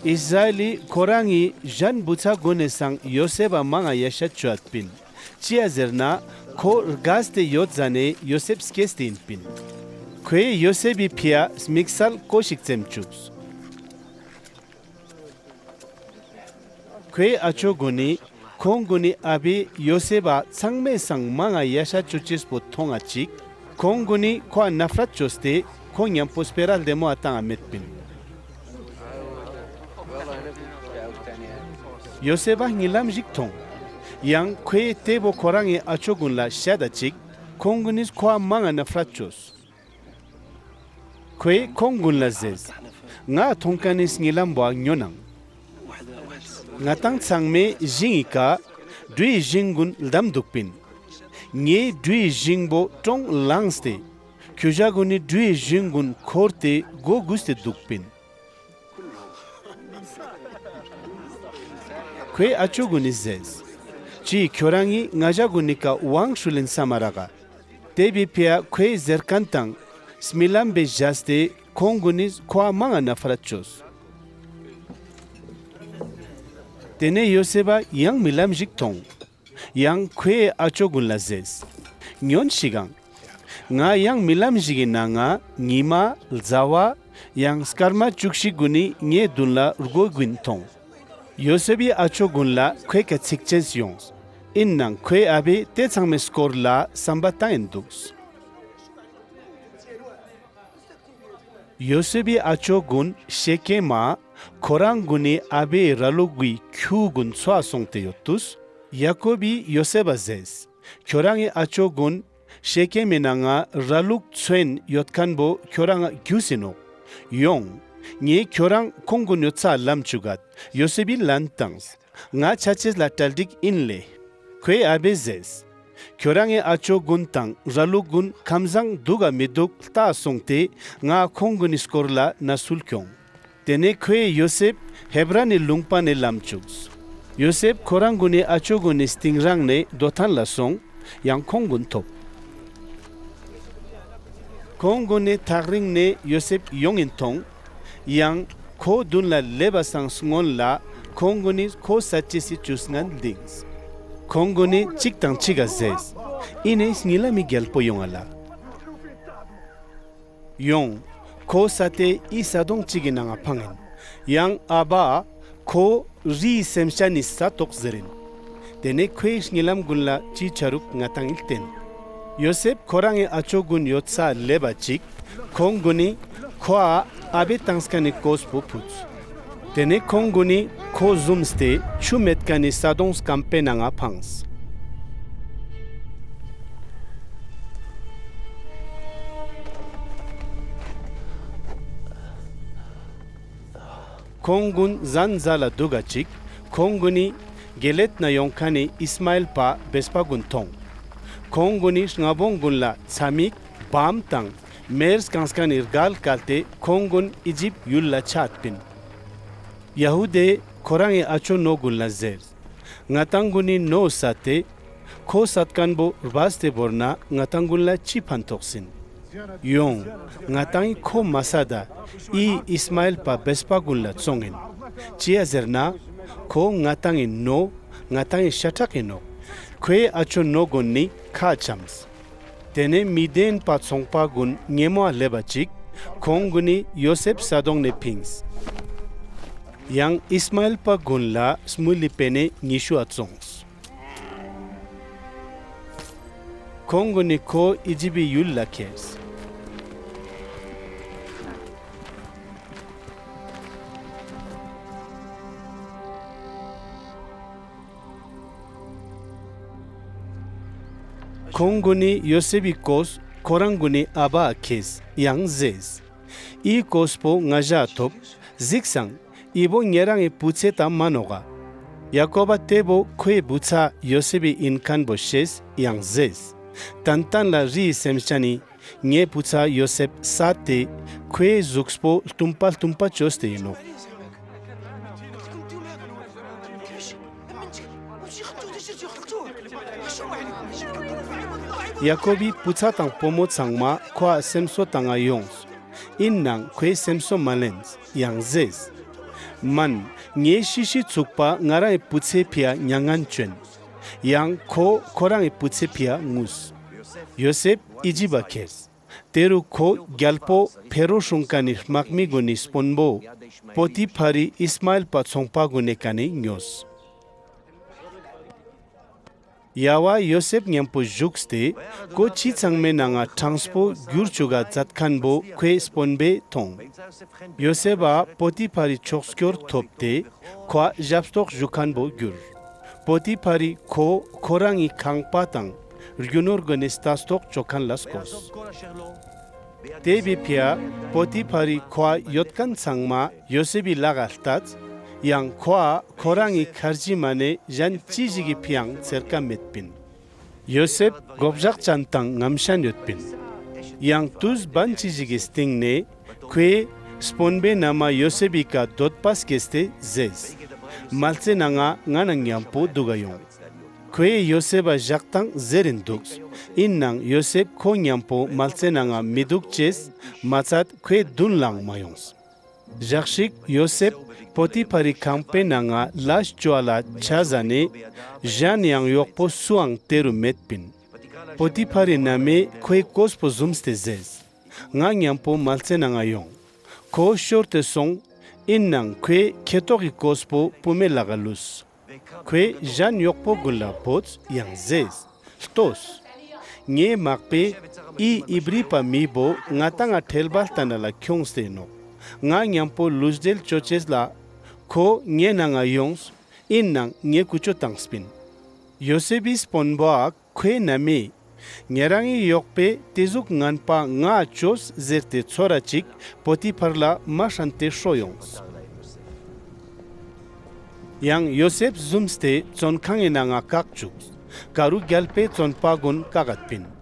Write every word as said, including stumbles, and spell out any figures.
ཨིས་ར་ཨེལ་ལི་ཁོ་རང་ངི་ཞན་བུ་ཚ་གུན་ནེ་སང་ཡོ་སེབ་བ་མང་ང་ཡ་ཤ་ཅོའད་པིན། ཅིའ་ཟེར་ན་ཁོ་རྒས་ཏེ་ཡོད་ཟ་ནེ་ཡོ་སེབ་སྐྱེས་ཏེ་ཨིན་པིན། ཁོའེ་ཡོ་སེབ་བི་ཕིའ་སྨིག་སལ་ཀོ་ཤིག་ཙེམ་ཅུགས། ཁོའེ་ཨ་ཅོ་གུན་ནི་ཁོང་གུན་ནི་ཨ་བའེ་ཡོ་སེབ་བ་ཚང་མའེ་སང་མང་ང་ཡ་ཤ་ཅོ་ཅེས་པོ་ཐོང་ང་ཅིག་ཁོང་གུན་ནི་ཁོའ་ནཕ་རད་ཅོས་ཏེ་ཁོ་ཉམ་པོ་སྤེ་ར་ལྡེ་མོའ་ཏང་ང་མེད་པིན། ཡོ་སེབ་བ་ཉི་ལམ་ཞིག་ཐོང་། ཡང་ཁོའེ་ཏེ་བོ་ཁོ་རང་ངི་ཨ་ཅོ་གུན་ལ་ཤད་ད་ཅིག་ཁོང་གུན་ནི་ཁོའ་མང་ང་ནཕ་རད་ཅོས། ཁོའེ་ཁོང་གུན་ལ་ཟེརས། ངའ་ཐོང་ཁན་ནི་ཉི་ལམ་བོའ་ཉོན་ནང་། ང་དང་ཚང་མའེ་ཞིང་ངི་ཀ་གྲུའི་ཞིང་གུན་ལྡམ་དུག་པིན། ངའེ་གྲུའི་ཞིང་བོ་ཀྲོང་ལངས་ཏེ་ཁྱོ་ཞ་གུན་ནི་གྲུའི་ཞིང་གུན་ཁོར་ཏེ་གོ་གུས་ཏེ་དུག་པིན། ཁོའེ་ཨ་ཅོ་གུན་ནི་ཟེརས། ཅིའ་ཁྱོ་རང་ངི་ང་ཞ་གུན་ནི་ཀ་ཝང་ཤྲུལ་ཨིན་སམ་མ་རག་ག་ཏེ་བི་ཕིའ་ཁོའེ་ཟེར་ཁན་དང་སྨི་ལམ་བོའེ་ཞས་ཏེ་ཁོང་གུན་ནི་ཁོའ་མང་ང་ནཕ་རད་ཅོས། ཏེ་ནེ་ཡོ་སེབ་བ་ཡང་རྨི་ལམ་ཞིག་ཐོང་། ཡང་ཁོའེ་ཨ་ཅོ་གུན་ལ་ཟེརས། ཉོན་ཤིག་ཨང་། ང་ཡང་རྨི་ལམ་ཞིག་གི་ནང་ང་ཉི་མ་ལྡ་བ་ཡང་སྐར་མ་ཅུག་ཤིག་གུན་ནི་ངའེ་དུན་ལ་རྒོལ་གིན་ཐོང་། ཡོ་སེབ་བི་ཨ་ཅོ་གུན་ལ་ཁོའེ་ཀ་ཚིག་ཅེས་ཡོངས། ཨིན་ནའང་ཁོའེ་ཨ་བའེ་ཏེ་ཚང་མའེ་སྐོར་ལ་སམ་པ་ཏང་ཨིན་དུགས། ཡོ་སེབ་བི་ཨ་ཅོ་གུན་ཤེ་ཀེམ་མ་ཁོ་རང་གུན་ནི་ཨ་བའེ་ར་ལུག་གི་ཁྱུ་གུན་ཚོའ་སོང་སྟེ་ཡོད་ཏུས། ཡ་ཀོབ་བི་ཡོ་སེབ་བ་ཟེརས། ཁྱོ་རང་ངི་ཨ་ཅོ་གུན་ཤེ་ཀེམ་མི་ནང་ང་ར་ལུག་ཚོའེན་ཡོད་ཁན་བོ་ཁྱོ་རང་ང་གྱུས་ཨིན་ནོག་ཡོང་། ངའེ་ཁྱོ་རང་ཁོང་གུན་ཡོད་སའ་ལམ་ཅུག་གད། ཡོ་སེབ་བི་ལན་ཏངས། ང་ཆ་ཅེས་ལ་གྲ་སྒྲིག་ཨིན་ལེ། ཁོའེ་ཨ་བའེ་ཟེརས། ཁྱོ་རང་ངི་ཨ་ཅོ་གུན་དང་ར་ལུག་གུན་ཁམ་ཟང་དུག་ག་མི་དུག་ལྟའ་སོང་སྟེ་ང་ཁོང་གུན་ནི་སྐོར་ལ་ནས་སུལ་ཁྱོང་། ཏེ་ནེ་ཁོའེ་ཡོ་སེབ་ཧེབ་རོན་ནི་ལུང་པ་ནེ་ལམ་ཅུགས། ཡོ་སེབ་ཁོ་རང་གུན་ནི་ཨ་ཅོ་གུན་ནི་སྟིང་རང་ནེ་དོ་ཐན་ལ་སོང་། ཡང་ཁོང་གུན་ཐོབ། ཁོང་གུན་ནི་ཐག་རིང་ནེ་ཡོ་སེབ་ཡོང་ངིན་ཐོང་། ཡང་ཁོ་དུན་ལ་ལེབ་བ་སང་སྔུན་ལ་ཁོང་གུན་ནི་ཁོ་སད་ཅེས་སི་ཅུས་ངན་ལྡིངས། ཁོང་གུན་ནི་ཅིག་དང་ཅིག་ག་ཟེརས། ཨིན་ནའང་ཉི་ལམ་མི་གྱལ་པོ་ཡོང་ང་ལ། ཡོང་། ཁོ་སད་ཏེ་འི་ས་དོང་ཅིག་གི་ནང་ང་ཕང་ཨིན། ཡང་ཨ་བའ་ཁོ་རིའི་སེམས་ཅན་ནི་ས་ཏོག་ཟེར་ཨིན། ཏེ་ནེ་ཁོའེ་ཉི་ལམ་གུན་ལ་ཅི་ཆ་རུག་ང་དང་ངི་ལྟན། ཡོ་སེབ་ཁོ་རང་ངི་ཨ་ཅོ་གུན་ཡོད་སའ་ལེབ་བ་ཅིག་ཁོང་གུན་ནི་ཁོའ་ཨ་བའེ་ཏངས་ཁན་ནི་གོས་པོ་ཕུད། ཏེ་ནེ་ཁོང་གུན་ནི་ཁོ་ཟུམས་ཏེ་ཆུ་མེད་ཁན་ནི་ས་དོང་སྐམ་པོའེ་ནང་ང་ཕངས། ཁོང་གུན་ཟན་ཟ་ལ་དུག་ག་ཅིག་ཁོང་གུན་ནི་གེ་ལེད་ནེ་ཡོང་ཁན་ནི་ཨིས་མ་ཨེལ་པ་བེས་པ་གུན་ཐོང་། ཁོང་གུན་ནི་རྔ་བོང་གུན་ལ་ཚ་མིག་བམ་དང་མེར་སྐངས་ཁན་ནི་རྒལ་ཀལ་ཏེ་ཁོང་གུན་ཨི་ཇིབ་ཡུལ་ལ་ཆའད་པིན། ཡ་ཧུ་དཱའེ་ཁོ་རང་ངི་ཨ་ཅོ་ནོ་གུན་ལ་ཟེརས། ང་དང་གུན་ནི་ནོ་སད་དེ་ཁོ་སད་ཁན་བོ་རྦས་ཏེ་བོར་ན་ང་དང་གུན་ལ་ཅི་ཕན་ཐོགས་ཨིན། ཡོང་། ང་དང་ངི་ཁོ་མ་སད་ད་འི་ཨིས་མ་ཨེལ་པ་བེས་པ་གུན་ལ་ཙོང་ཨིན། ཅིའ་ཟེར་ན་ཁོ་ང་དང་ངི་ནོ་ང་དང་ངི་ཤ་ཁྲག་ཨིན་ནོག་ཁོའེ་ཨ་ཅོ་ནོ་གུན་ནི་ཁ་ཆམས། ཏེ་ནེ་མི་དཱན་པ་ཚོང་པ་གུན་ཉེ་མོའ་ལེབ་བ་ཅིག་ཁོང་གུན་ནི་ཡོ་སེབ་ས་དོང་ནེ་ཕིངས། ཡང་ཨིས་མ་ཨེལ་པ་གུན་ལ་སྨུལ་ལི་པེ་ནེ་ཉི་ཤུའ་ཙོངས། ཁོང་གུན་ནི་ཁོ་ཨི་ཇིབ་བི་ཡུལ་ལ་ཁྱེརས། ཁོང་གུན་ནི་ཡོ་སེབ་བི་གོས་ཁོ་རང་གུན་ནི་ཨ་བའ་ཁྱེརས། ཡང་ཟེརས། འི་གོས་པོ་ང་ཞའ་ཐོབ། ཟིགས་སང་འི་བོ་ཉེ་རང་ངི་བུ་ཚའེ་ཏ་མན་ནོག་ག་ཡ་ཀོབ་བ་ཏེ་བོ་ཁོའེ་བུ་ཚ་ཡོ་སེབ་བི་ཨིན་ཁན་བོ་ཤེས། ཡང་ཟེརས། ཏན་ཏན་ལ་རིའི་སེམས་ཅན་ནི་ངའེ་བུ་ཚ་ཡོ་སེབ་སད་དེ་ཁོའེ་ཟུགས་པོ་ལྟུམ་པ་ལྟུམ་པ་ཅོས་ཏེ་ཨིན་ནོག་ཡ་ཀོབ་བི་བུ་ཚ་དང་བུ་མོ་ཚང་མ་ཁོའ་སེམས་གསོ་ཏང་ང་ཡོངས། ཨིན་ནའང་ཁོའེ་སེམས་གསོ་མ་ལེན་ཡང་ཟེརས། མན། ངའེ་ཤི་ཤི་ཚུག་པ་ང་རང་ངི་བུ་ཚའེ་ཕིའ་མྱ་ངན་ཅོ་ཨིན། ཡང་ཁོ་ཁོ་རང་ངི་བུ་ཚའེ་ཕིའ་ངུས། ཡོ་སེབ་ཨི་ཇིབ་བ་ཁྱེརས། ཏེ་རུ་ཁོ་གྱལ་པོ་ཕེ་རོ་སྲུང་ཁན་ནི་མག་མི་གུན་ནི་སྤོན་པོ་པོ་ཏི་ཕར་རི་ཨིས་མ་ཨེལ་པ་ཚོང་པ་གུན་ནི་ཀ་ནེ་ཉོས། ཡ་ཝ་ཡོ་སེབ་ཉམ་པོ་ཞུགས་ཏེ་ཁོ་ཅི་ཚང་མའེ་ནང་ང་ཀྲངས་པོ་གྱུར་ཅུག་ག་ཛད་ཁན་བོ་ཁོའེ་སྤོན་པོའེ་ཐོང་། ཡོ་སེབ་བ་པོ་ཏི་ཕར་རི་ཕྱོགས་སྐྱོར་ཐོབ་སྟེ་ཁོའ་ཞབ་སྟོག་ཞུ་ཁན་བོ་གྱུར། པོ་ཏི་ཕར་རི་ཁོ་ཁོ་རང་ངི་ཁང་པ་དང་རྒྱུ་ནོར་གུན་ནི་ལྟ་རྟོག་ཅོ་ཁན་ལ་སྐོས། ཏེ་བོའེ་ཕིའ་པོ་ཏི་ཕར་རི་ཁོའ་ཡོད་ཁན་ཚང་མ་ཡོ་སེབ་བི་ལག་ག་ལྟས། ཡང་ཁོའ་ཁོ་རང་ངི་ཁར་ཇི་མ་ནེ་ཞན་ཅི་ཞིག་གི་ཕིའང་ཚེར་ཀ་མེད་པིན། ཡོ་སེབ་གོ་བརྗག་ཅན་དང་ངམ་ཤན་ཡོད་པིན། ཡང་ཏུས་བན་ཅི་ཞིག་གི་སྟིང་ནེ་ཁོའེ་སྤོན་པོའེ་ན་མ་ཡོ་སེབ་བི་ཀ་དོད་པ་སྐྱེས་ཏེ་ཟེརས། མལ་ཆའེ་ནང་ང་ང་ནང་ཉམ་པོ་དུག་ག་ཡོང་། ཁོའེ་ཡོ་སེབ་བ་ཞག་དང་ཟེར་ཨིན་དུགས། ཨིན་ནའང་ཡོ་སེབ་ཁོ་ཉམ་པོ་མལ་ཆའེ་ནང་ང་མི་དུག་ཅེས་མ་ཚད་ཁོའེ་དུན་ལའང་མ་ཡོངས། ཞག་ཞིག་ཡོ་སེབ་པོ་ཏི་ཕར་རི་ཁང་པའེ་ནང་ང་ལས་ཅོའ་ལ་ཆ་ཟ་ནེ་ཞན་ཡང་ཡོག་པོ་སུའང་ཏེ་རུ་མེད་པིན། པོ་ཏི་ཕར་རི་ན་མའེ་ཁོའེ་གོས་པོ་ཟུམས་ཏེ་ཟེརས། ང་ཉམ་པོ་མལ་ཆའེ་ནང་ང་ཡོང་། ཁོ་ཤོར་ཏེ་སོང་། ཨིན་ནའང་ཁོའེ་ཁེ་ཏོག་གི་གོས་པོ་བུ་མོའེ་ལག་ག་ལུས། ཁོའེ་ཞན་ཡོག་པོ་གུན་ལ་བོས་ཡང་ཟེརས། ལྟོས། ངའེ་མག་པའེ་འི་ཨིབ་རི་པ་མི་བོ་ང་དང་ང་ཁྲེལ་བ་ལྟ་ན་ལ་ཁྱོངས་ཏེ་ཨིན་ནོག། ང་ཉམ་པོ་ལུས་བྲེལ་ཅོ་ཅེས་ལ་ཁོ་ངའེ་ནང་ང་ཡོངས། ཨིན་ནའང་ངའེ་ཀུ་ཅོ་ཏངས་པིན། ཡོ་སེབ་བི་སྤོན་པོའ་ཁོའེ་ན་མའེ་ཉེ་རང་ངི་ཡོག་པོའེ་ཏེ་ཟུག་ངན་པ་ངའ་ཅོས་ཟེར་ཏེ་ཚོར་ར་ཅིག་པོ་ཏི་ཕར་ལ་མ་སྲན་ཏེ་ཤོ་ཡོངས། ཡང་ཡོ་སེབ་ཟུམས་ཏེ་ཙོན་ཁང་ངི་ནང་ང་ཀག་ཅུགས། ཀ་རུ་གྱལ་པོའེ་ཙོན་པ་གུན་ཀག་གད་པིན།